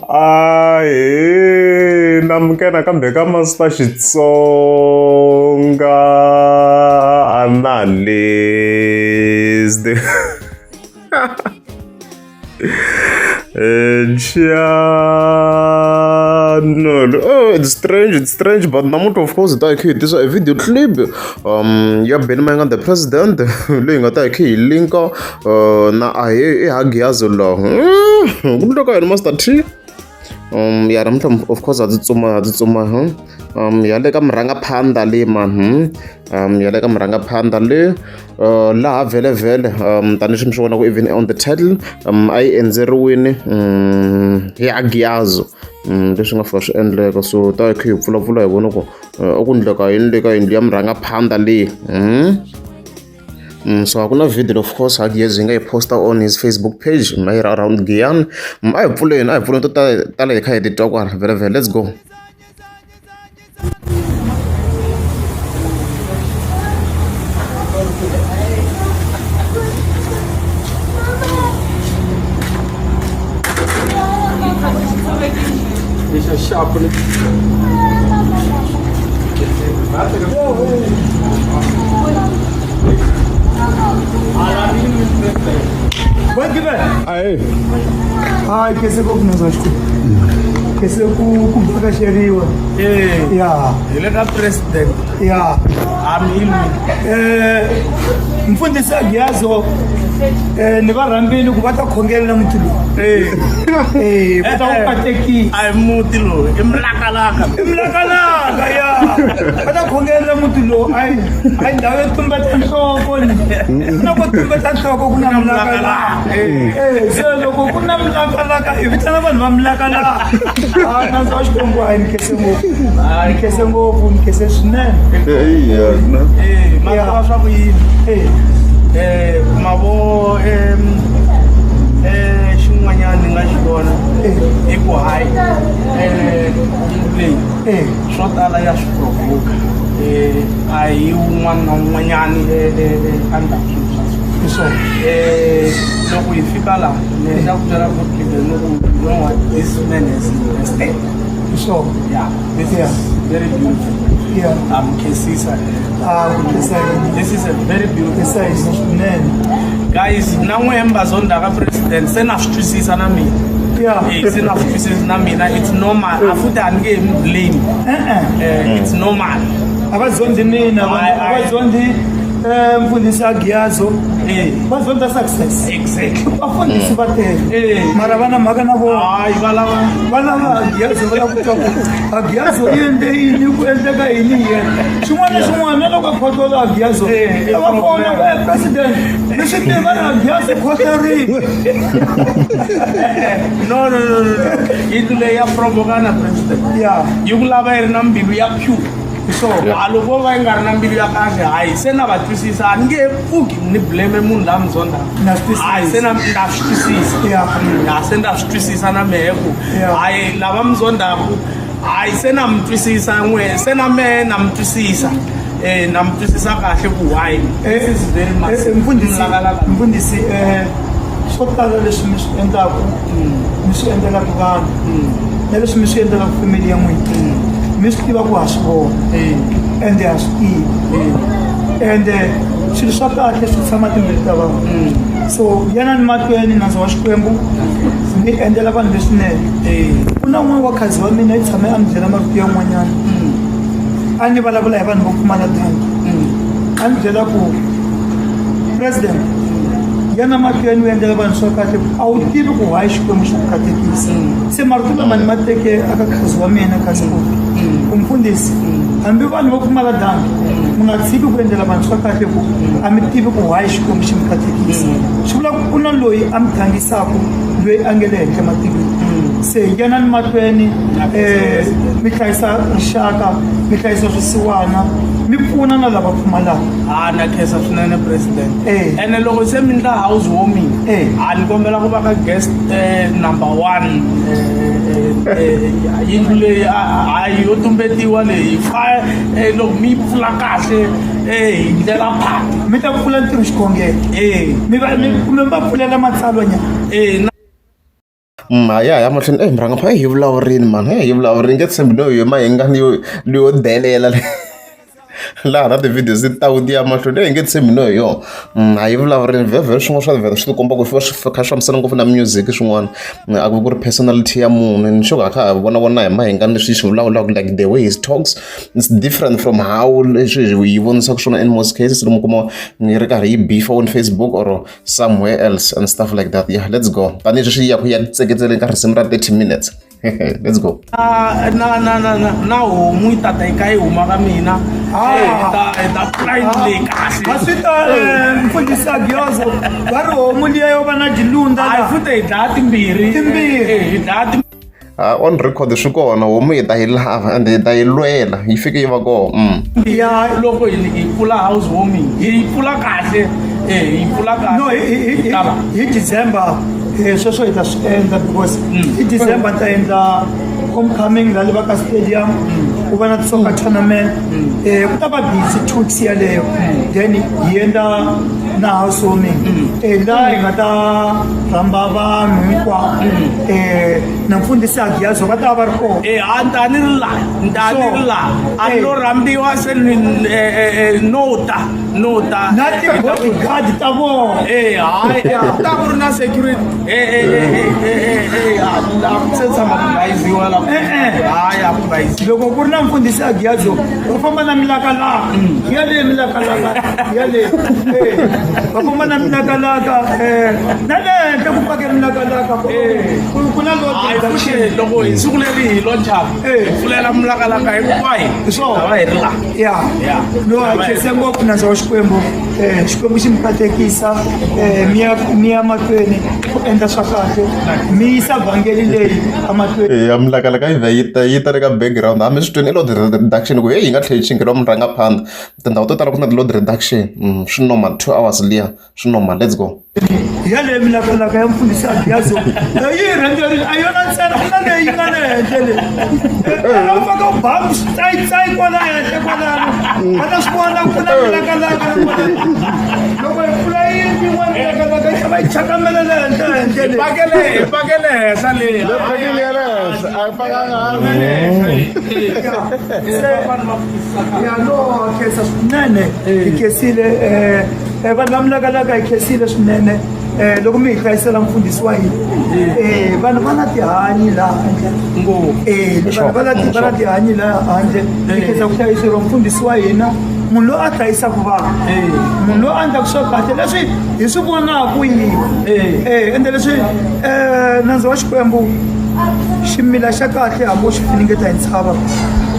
Ahee namukela nakambe ka Master Xitsonga Analyst channel. Oh, it's strange, it's strange, but namuntlha of course hi ta hi kha hi tisa a video clip ya Benny Mayengani the president leyi nga ta hi kha hi linka na ahee i Hagiyazo laha ku endleka yini Master T ya namuntlha of course ha tsutsuma ha tsutsuma ya le ka murhangaphandha le man ya le ka murhangaphandha le laha vhele vhele tanihileswi mi swi vonaka even on the title a yi endzeriwini hi Hagiyazo leswi nga fika swi endleka so ta hi kha hi pfulapfula hi vona ku a ku endleka yini le ka yindlu ya murhangaphandha leyi so a ku na video of course Hagiyazo yi nga yi posta on his Facebook page ma yi ri around Giyani a hi pfuleni a hi pfuleni to tala hi kha hi titwa kwala vhele vhele let's go. Hayi kese ko kunoza xikwembu kese ku ku vhakacheriwa ya hi le ka president ya amilwi mfundhisi Agiyazo ni va rhambile ku va ta khongelela muti lowu va ta ku katekisa a hi muti lowu i mulakalaka i mulakalaka ya va ta khongelela muti lowu a hi a hi ndhawu yo tumbeta nhloko ni na ko tumbeta nhloko ku na mulakalaka se loko ku na mulakalaka hi vitana vanhu va mulakalaka a nandza wa Xikwembu a hi ni khense ngopfu ni khense ngopfu ni khense swinene ma tiva swa ku yini mavo xin'wanyana ni nga xi vona i ku hayi yindlu leyi swo tala ya swi provoka a hi wun'wana na wun'wanyani a ndlaku swilo swa so loko hi fika laha ni nga ku byela ku ni ku you know what this man has invested so yeah this is very beautiful I'm khensisa ah ku khensa yini this is a very beautiful khensa yini swinene guys na n'we mbazonda ka president se na swi twisisa na mina se na swi twisisa na mina it's normal a futhi a ni nge mi blame it's normal a va zondi mina a va zondi mfundhisi Agiyazo va zonda success exactly vafundhisi va tele mara va na mhaka na vona hayi va lava va lava Agiyazo va lava ku twa ku Agiyazo yi endle yini ku endleka yini hi yena xin'wana na xin'wana na loko a khohlola Agiyazo a va kona ku president mi swi tiva na Agiyazo khohlorile no no no no yindlu leyi ya provokana president yi ku lava yi ri na mbilu ya pure so a loko vo va yi nga ri na mbilu ya kahle hayi se na va twisisa a ni nge he pfuki ni blame munhu la mi zonda hayi se na nda swi twisisa ya se nda swi twisisa na mehe ku hayi lava mi zondaku hayi se na mi twisisa n'we se na mehe na mi twisisa na mi twisisa kahle ku why this is very much mfundhisi mfundhisi swo tala leswi mi swi endlaku mi swi endlelaka vanhu na leswi mi swi endlelaka family ya n'wina mi swi tiva ku ha swi vona ende ha swi tivi ende swilo swa kahle swi tshama timbilu ta vanhu so yanani mahlweni nandza wa Xikwembu mi endlela vanhu leswinene ku na un'wana wa khazi wa mina yi tshame a mi byela marito yan'wanyana a ni vulavula hi vanhu vo pfumala thangi a ni byela ku president yana mahlweni u endlela vanhu swa kahle a wu tivi ku why Xikwembu xi ku katekisa se marito lama ni ma teke aka khazi wa mina khazi ku ku mfundhisi hambi vanhu vo pfumala dangi mi nga tshiki ku endlela vanhu swa kahle ku a mi tivi ku why Xikwembu xi mi katekisa swi vula ku ku na loyi a mi thangisaku loyi a nge le henhla matilweni se yanani mahlweni mi hlayisa rixaka mi hlayisa swisiwana mi pfuna na lava pfumalaka a na khensa swinene president ene loko se mi ndla house warming a ni kombela ku va ka guest number one yindlu leyi a yo tumbetiwa leyi fa loko mi yi pfula kahle hi ndlela phati mi ta pfula ntirho xikhongelo mi va kumbe mi va pfulela matsalwa nyana. Ya ya mahlweni e murhangapha hi vulavurini mani hi vulavurini nge tshembi no yo mahingani yo yo delela laha na ti-video ti ta ti ya mahlweni hi nge tshembi no hi yona a yi vulavurini vhevhe swin'wana swa vhele swi tikomba ku swi va swi kha swi fambisana ngopfu na music swin'wana a ku ku ri personality ya munhu ni sure a kha ha vona vona hi mahingani leswi yi swi vulavulaka like the way he talks it's different from how leswi yi vonisaka swona in most cases lomu kuma yi ri karhi yi beef on Facebook or somewhere else and stuff like that. Yeah, let's go. Tanihi sweswi yi ya ku ya tseketseleni ka risimu ra 30 minutes. Let's go. Na na na na na na homu yi tata yi ka yi huma ka mina. Ah. Eh, hi ta hi ta pfula yindlu leyi kahle. A swi ta mfundhisi Agiyozo va ri homu liya yo va na dilunda Hayi la. futhi hi dlaya timbirhi. Timbirhi. Eh, hi dlaya timbirhi. Ah, on record swi kona homu hi ta yi lava and hi ta yi lwela yi fike yi va kona. Ya Loko hi hi pfula house warming hi yi pfula kahle eh hi yi pfula kahle. No hi Hi ta va. hi December sweswo hi ta swi endla because hi December ni ta endla homecoming la le va ka stadium ku va na ti-soccer tournament ku ta va busy 2 weeks yaleyo then hi endla na house warming laha hi nga ta rhamba vanhu hinkwavo na mfundhisi Agiyazo va ta va ri kona. Eh, a ni ta ni ri laha ni ta ni ri laha a Eh. no rhambiwa se ni no ta no ta Na ti-bodyguard ta vona. Eh, hayi ku ta ku ri na security eh eh eh eh eh a ku se tshama ku bayiziwa la. Eh, eh. Hayi a ku bayiziwa. Loko ku ri na mfundhisi Agiyazo va famba na milakalaka yaleyo milakalaka yaleyo va famba na milakalaka na le henhla ku pake milakalaka ku na load Hayi reduction. futhi loko hi siku leri hi lonchaka Eh. hi pfulela milakalaka hinkwayo Hi swona. ta va hi ri laha. Ya. Ya. No a khense ngopfu nandza wa Xikwembu Xikwembu xi mi katekisa mi ya mahlweni ku endla swa kahle mi yisa vhangeli leyi emahlweni. Ya milakalaka yi vhe yi ta yi ta ri ka background hambi swi twini i load reduction ku heyi yi nga tlhela yi chingheriwa murhangaphandha tindhawu to tala ku na ti-load reduction swi normal 2 hours liya swi normal. Let's go. Yaleyo milakalaka ya mfundhisi Agiyazo yi rhengerile a yona ntsena ku na leyi nga le henhla leyi a faka u bamu switsayitsayi kwala henhla kwalano va ta swi vona ku na milakalaka na kwalano loko hi pfula yindlu yin'wana milakalaka yi va yi chakamela le henhla henhla leyi. Pakele hi pakele henhla leyi. Le pakele ya le henhla a yi pakanga hansi. Ya no khensa swinene hi khensile vanhu va milakalaka hi khensile swinene loko mi hi hlayisela mfundhisi wa hina vanhu va na tihanyi laha handle. Ngopfu. Vanhu va na tihanyi laha handle hi khensa ku hlayiseriwa mfundhisi wa hina munhu loyi a hlayisaka vanhu munhu loyi a endlaka swa kahle leswi hi swi vonaku yini ende leswi nandza wa Xikwembu ximila xa kahle hambi wo xi finingeta hi ntshava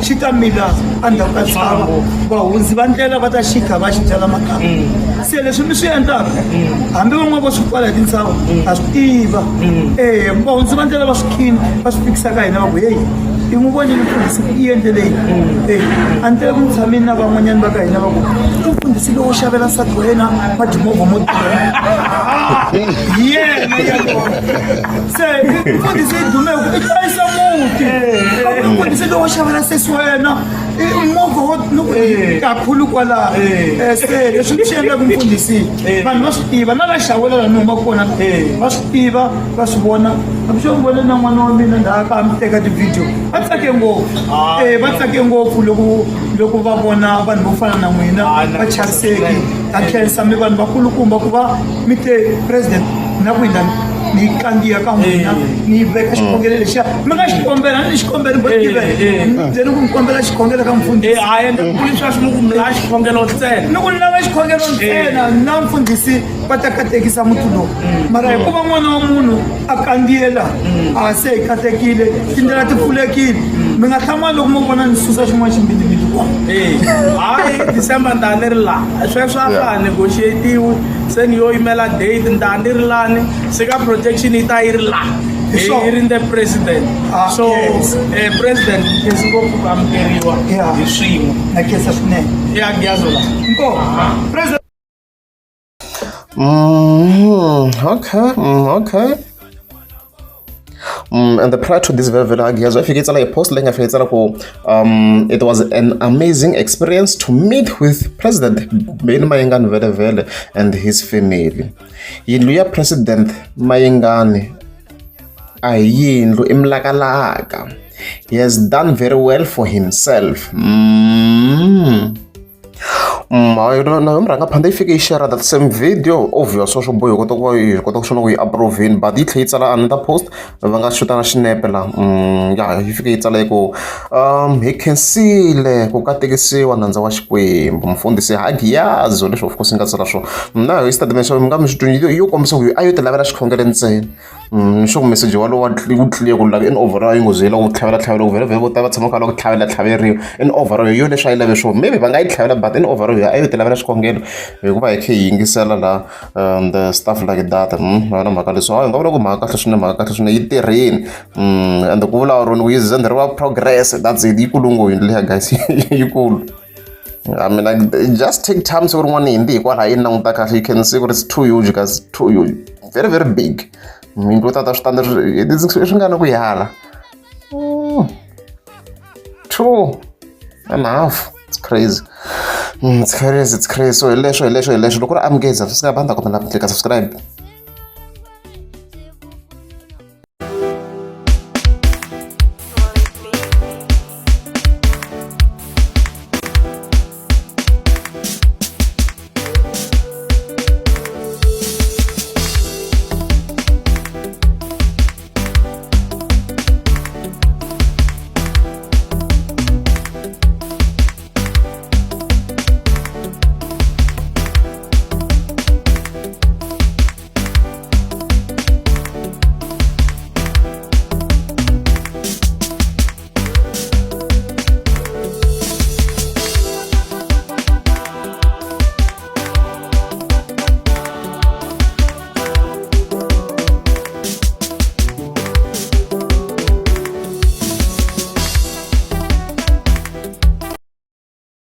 xi ta mila endzhaku ka ntshava vahundzi va ndlela va ta xi kha va xi byala makamba se leswi mi swi endlaka hambi van'wana vo swi pfala hi tintshava ha swi tiva vahundzi va ndlela va swi khini va swi fikisa ka hina va ku heyi i n'wi vonile mfundhisi i endle leyi a ni tele ku ni tshamini na van'wanyani va ka hina va ku i mfundhisi lowo xavela nsati wa yena madimovha mo durha hi yena yalowo se mfundhisi i dume hi ku i hlayisa muti va ku i mfundhisi lowo xavela sesi wa yena i movha wo kakhulu kwalaho se leswi mi swi endlaka mfundhisi vanhu va swi tiva na va xawela laha mi humaka kona va swi tiva va swi vona hambi swo vone na n'wana wa mina ndhaha ka mi teka ti-video va tsake ngopfu va tsake ngopfu loko loko va vona vanhu vo fana na n'wina va chaviseki ha khensa mi vanhu vakulukumba ku va mi te president na ku hina ni kandziya ka n'wina ni veka xikhongelo lexiya mi nga xi kombela ni xikombelo bo tive byeni ku mi kombela xikhongelo ka mfundhisi Eh, hayi ende ku leswi mi ku mi lava xikhongelo ntsena. Ni ku ni lava xikhongelo ntsena na mfundhisi va ta katekisa muti lowu mara hikuva n'wana wa munhu a kandziyela a se hi katekile tindlela ti pfulekile mi nga hlamali loko mo vona ni susa xin'wana ximbilivili kona. Eh, hayi December ni ta ni ri laha sweswo a swa ha negotiatiwi se ni yo yimela date ni ta ni ri lani se ka protection yi ta yi ri laha. Hi swona. Yi ri the president. Ah, so yes. President khensi ngopfu ku amukeriwa hi swin'we. Na khensa swinene. Ya Giyazo la. Nko president. Okay. And the prior to this very very Agiyazo fike tsala a post leyi nga fike tsala ku it was an amazing experience to meet with President Benny Mayengani vele vele and his family. Yindlu ya President Mayengani A hi yindlu i mlakalaka. He has done very well for himself. Hayi na yo murhangaphandle yi fike yi share that same video obvious swo boha hi kota ku va hi kota ku swi ku yi approve-ini but yi tlhela yi tsala another post va nga xuta na xinepe la ya yi fike yi tsala yi ku hi khensile ku katekisiwa nandza wa Xikwembu mufundhisi Hagiyazo leswi of course yi nga tsala swona na hi statement xa mi nga mi swi twi yo kombisa ku a yo ti lavela xikhongelo ntsena. Ni sure ku meseji walowo wa wu clear ku like in overall yi ngo ze yi lava ku tlhavela tlhavela ku vhele vhele vo tala va tshama kha va lava ku tlhavela tlhaveriwa in overall hi yo leswi a yi lave swona maybe va nga yi tlhavela but in overall a yo ti lavela xikhongelo hikuva hi kha hi yingisela la the stuff like that a na mhaka leswi hayi hi nga vula ku mhaka kahle swinene mhaka kahle swinene yi tirhile ende ku vula rona ku yi ze ri va progress that's it yikulu ngopfu yindlu liya guys yikulu. I mean, like, just take time siku rin'wana hindi hikwalaho yi languta kahle you can see ku ri it's too huge guys too huge very very big yindlu yo tata switandi swi nga na ku yala 2.5. It's crazy. It's crazy, it's crazy. So hi leswo hi leswo hi leswo loko ri amukeza swi nga banda kombela ku klika subscribe.